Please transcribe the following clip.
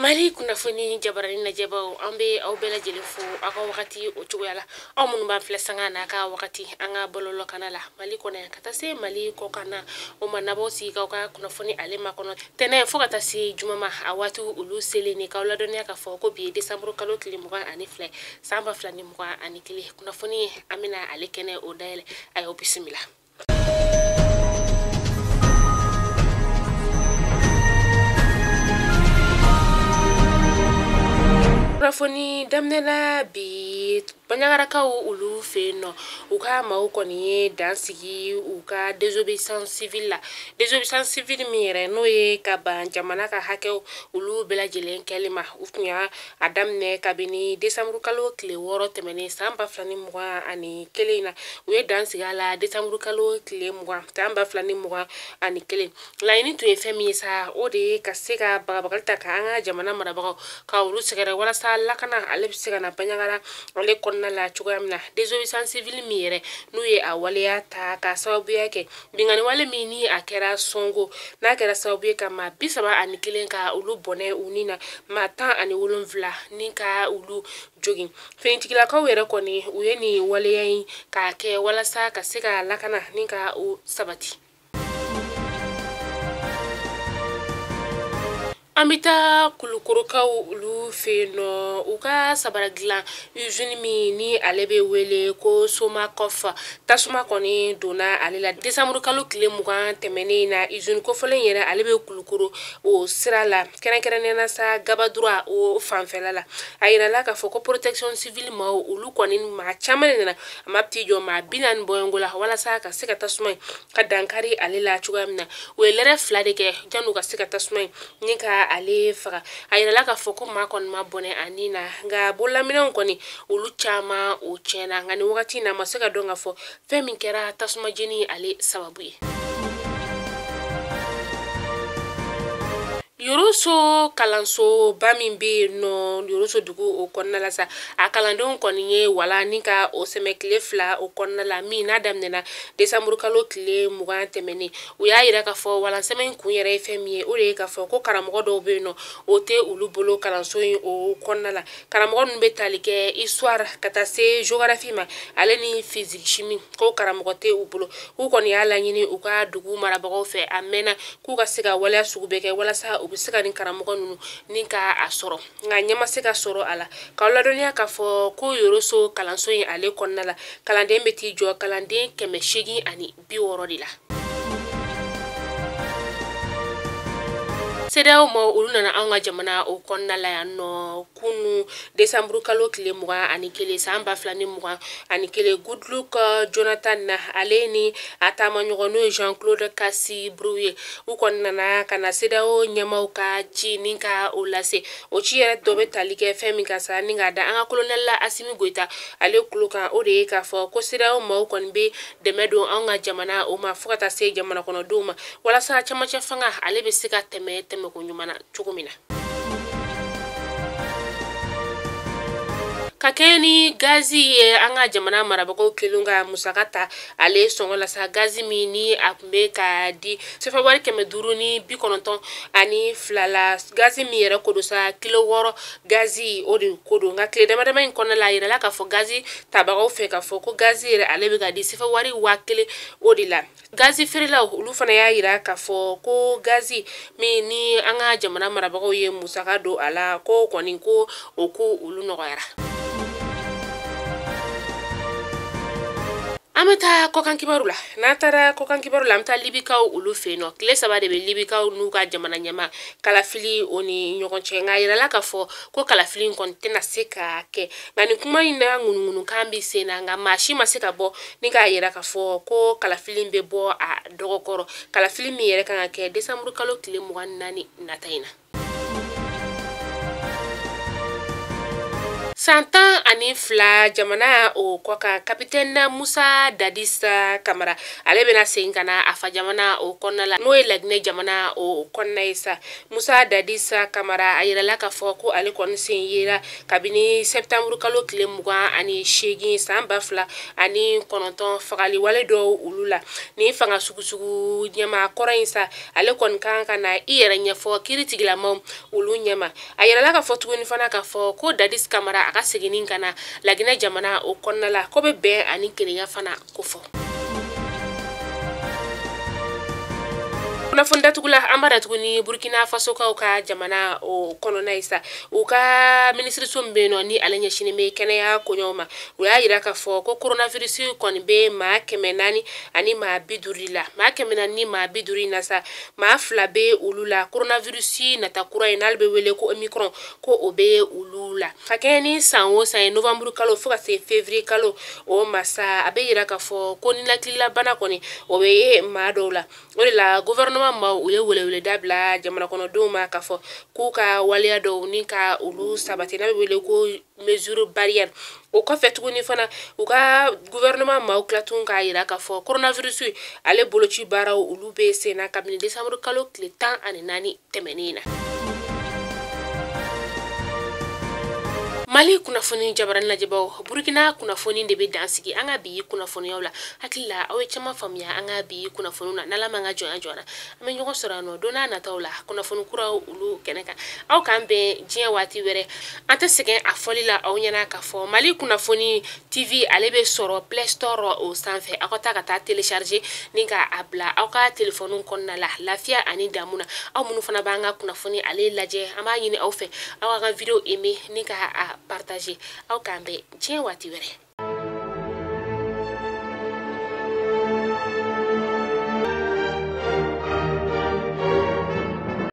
Mali kunnafoni jabarani lajɛbaw, an bɛ aw bɛɛ lajɛlen fo aw ka wagati o cogoya la. Aw minnu b'an filɛ sanga n'a ka wagati an ka bɔlɔlɔ kana la Mali kɔnɔ yan ka taa se Mali kɔkan na, o ma nabɔ sigi k'aw ka kunnafoni ale makɔnɔ tɛnɛ fo ka taa se juma ma. A waati olu selen ni k'aw ladɔnniya k'a fɔ ko bi ye desanburu kalo tile 22 san 2021. Kunnafoni an bɛna ale kɛnɛ o dayɛlɛ, a y'aw bisimila. Kunnafoni daminɛla bi Banjagarakaw olu fɛ yen nɔ, u ka maaw kɔni ye dan sigi u ka désobéissance civile la. Désobéissance civile min yɛrɛ n'o ye ka ban jamana ka hakɛw olu bɛɛ lajɛlen kɛli ma, u tun y'a a daminɛ kabini desanburu kalo tile 6 tɛmɛnen san 2021 in na. U ye dan sigi a la desanburu kalo tile 20 san 2021. Laɲini tun ye fɛn min ye sa, o de ye ka se ka bagabagali ta ka an ka jamana marabagaw ka olu sɛgɛrɛ walasa lakana ale bɛ se ka na Banjagara ale kɔnɔna la cogoya min na. Désobéissance civile min yɛrɛ n'u ye a waleya ta ka sababuya kɛ binkanni wale min ni a kɛra Sɔngo, n'a kɛra sababu ye ka maa 31 ka olu bɔnɛ u ni na, maa 17 ni ka olu jogin. Finitigilakaw yɛrɛ kɔni u ye nin waleya in k'a kɛ walasa ka se ka lakana ni ka o sabati. An bɛ taa Kulukorokaw olu fɛ yen nɔ, u ka sabara dilan usine min ni ale bɛ wele ko Somakɔf, tasuma kɔni donna ale la desanburu kalo tile 20 tɛmɛnen na. Usine kofɔlen yɛrɛ ale bɛ Kulukoro o sira la, kɛrɛnkɛrɛnnenya la sa Gabadura o fanfɛla la. A yirala k'a fɔ ko protection civile maaw olu kɔni maa caman de nana, a ma t'i jɔ maa 40 bɔɲɔgɔnko la walasa ka se ka tasuma in ka dankari ale la cogoya min na. U ye lɛrɛ 2 de kɛ janni u ka se ka tasuma in ni ka ale faga. A yirala k'a fɔ ko maa kɔni ma bɔnɛ a ni na, nka bololaminɛnw kɔni olu caman o tiɲɛna. Nka nin wagati in na, a ma se ka dɔn k'a fɔ fɛn min kɛra tasuma jeni ale sababu ye. Yoroso kalansoba min bɛ yen nɔ Yoroso dugu o kɔnɔna la sa, a kalandenw kɔni ye wala ni ka o sɛmɛ tile 2 o kɔnɔna la min n'a daminɛna desanburu kalo tile 20 tɛmɛnen. U y'a yira k'a fɔ walansɛmɛ in kun yɛrɛ ye fɛn min ye, o de ye k'a fɔ ko karamɔgɔ dɔw bɛ yen nɔ o tɛ olu bolo kalanso in o kɔnɔna la. Karamɔgɔ ninnu bɛ tali kɛ histoire ka taa se géographie ma ale ni physique chimie, ko karamɔgɔ tɛ u bolo. U kɔni y'a laɲini u ka dugu marabagaw fɛ a mɛnna k'u ka se ka waleya sugu bɛɛ kɛ walasa u bɛ se ka nin karamɔgɔ ninnu ni ka a sɔrɔ, nka ɲɛ ma se ka sɔrɔ a la. K'aw ladɔnniya k'a fɔ ko Yoroso kalanso in ale kɔnɔna la, kalanden bɛ t'i jɔ kalanden 860 de la. CEDEAO maaw olu nana anw ka jamana o kɔnɔna la yan nɔ kunu desanburu kalo tile 21 san 2021. Goodluck Jonathan na ale ni a taamaɲɔgɔn n'o ye Jean Claude Kassi Brou ye, u kɔni nana ka na CEDEAO ɲɛmaaw ka ci ni ka o lase. O ci yɛrɛ dɔ bɛ tali kɛ fɛn min kan sa ni k'a da an ka colonel la Assimi Goïta ale tulo kan, o de ye k'a fɔ ko CEDEAO maaw kɔni bɛ dɛmɛ don anw ka jamana o ma fo ka taa se jamana kɔnɔdenw ma walasa camancɛ fanga ale bɛ se ka tɛmɛ tɛmɛko ɲuman na cogo min na. Ka kɛɲɛ ni gazi ye, an ka jamana marabagaw kɛlen ka musaka ta ale sɔngɔ la sa, gazi min ni a tun bɛ ka di sefa wari 592 la, gazi min yɛrɛ ko don sa kilo 6 gazi o de ko don. Nka tile dama dama in kɔnɔna la, a yirala k'a fɔ gazi tabagaw fɛ k'a fɔ ko gazi yɛrɛ ale bɛ ka di sefa wari 1000 o de la. Gazi feerelaw olu fana y'a yira k'a fɔ ko gazi min ni an ka jamana marabagaw ye musaka don a la, ko kɔni ko o ko olu nɔgɔyara. An bɛ taa kɔkan kibaru la. N'an taara kɔkan kibaru la, an bɛ taa Libikaw olu fɛ yen nɔ. Tile 3 de bɛ Libikaw n'u ka jamana ɲɛmaa kalafili o ni ɲɔgɔn cɛ, nka a yirala k'a fɔ ko kalafili in kɔni tɛna se ka kɛ. Nka nin kuma in na ŋunuŋunukan bɛ sen na, nka maa si ma se ka bɔ ni k'a yira k'a fɔ ko kalafili in bɛ bɔ a dɔgɔkɔrɔ. Kalafili min yɛrɛ kan ka kɛ desanburu kalo tile 24 nata in na. San 12 jamana o kɔ kan, capitaine Musa Dadis Kamara ale bɛna segin ka na a fa jamana o kɔnɔna la, n'o ye Laginɛ jamana o kɔnɔna ye sa. Musa Dadis Kamara a yirala k'a fɔ ko ale kɔni sen yera kabini septembre kalo tile 28 san 2009 fagali wale dɔw olu la. Ni fanga sugusugu ɲɛmaa kɔrɔ in sa, ale kɔni kan ka na i yɛrɛ ɲɛfɔ kiiritigilamaw olu ɲɛma. A yirala k'a fɔ tuguni fana k'a fɔ ko Dadis Kamara a ka seginni ka na Laginɛ jamana o kɔnɔna la, ko bɛ bɛn ani kelenya fana ko fɔ. Kunnafoni datugula an b'a datugu ni Burkina Fasokaw ka jamana o kɔnɔna ye sa. U ka minisiriso min bɛ yen nɔ ni ale ɲɛsinnen bɛ kɛnɛya koɲɛw ma, u y'a yira k'a fɔ ko coronavirus kɔni bɛ maa 450 la. Maa 450 in na sa, maa 2 bɛ olu la coronavirus nata kura in n'ale bɛ wele ko Omicron, ko o bɛ olu la. Ka kɛɲɛ ni san o san ye, novembre kalo fo ka se février kalo o ma sa, a bɛ yira k'a fɔ ko ninakililabana kɔni o bɛ ye maa dɔw la. O de la gouvernement maaw u ye weleweleda bila jamana kɔnɔdenw ma k'a fɔ k'u ka waleya dɔw ni ka olu sabati, n'a bɛ wele ko mesure barrière. O kɔfɛ tuguni fana, u ka gouvernement maaw tila tun k'a yira k'a fɔ coronavirus ale boloci baaraw olu bɛ sen na kabini décembre kalo tile 14 tɛmɛnen na. Mali kunnafoni jabarani lajɛbaw, Burkina kunnafoni de bɛ dan sigi an ka bi kunnafoniyaw la. Hakili la aw ye caman faamuya an ka bi kunnafoniw na. N'Ala m'an ka jɔnya jɔ an na, an bɛ ɲɔgɔn sɔrɔ yan nɔ don n'a nataw la kunnafoni kuraw olu kɛnɛ kan. Aw k'an bɛn diɲɛ waati wɛrɛ. An tɛ sɛgɛn a fɔli la aw ɲɛna k'a fɔ Mali kunnafoni TV ale bɛ sɔrɔ Play Store o sanfɛ. Aw ka taa ka taa télécharger ni ka a bila aw ka téléphone kɔnɔna la lafiya ani damu na. Aw minnu fana b'an ka kunnafoni ale lajɛ, an b'a ɲini aw fɛ aw ka video aimer ni ka a partager. Aw k'an bɛn diɲɛ waati wɛrɛ.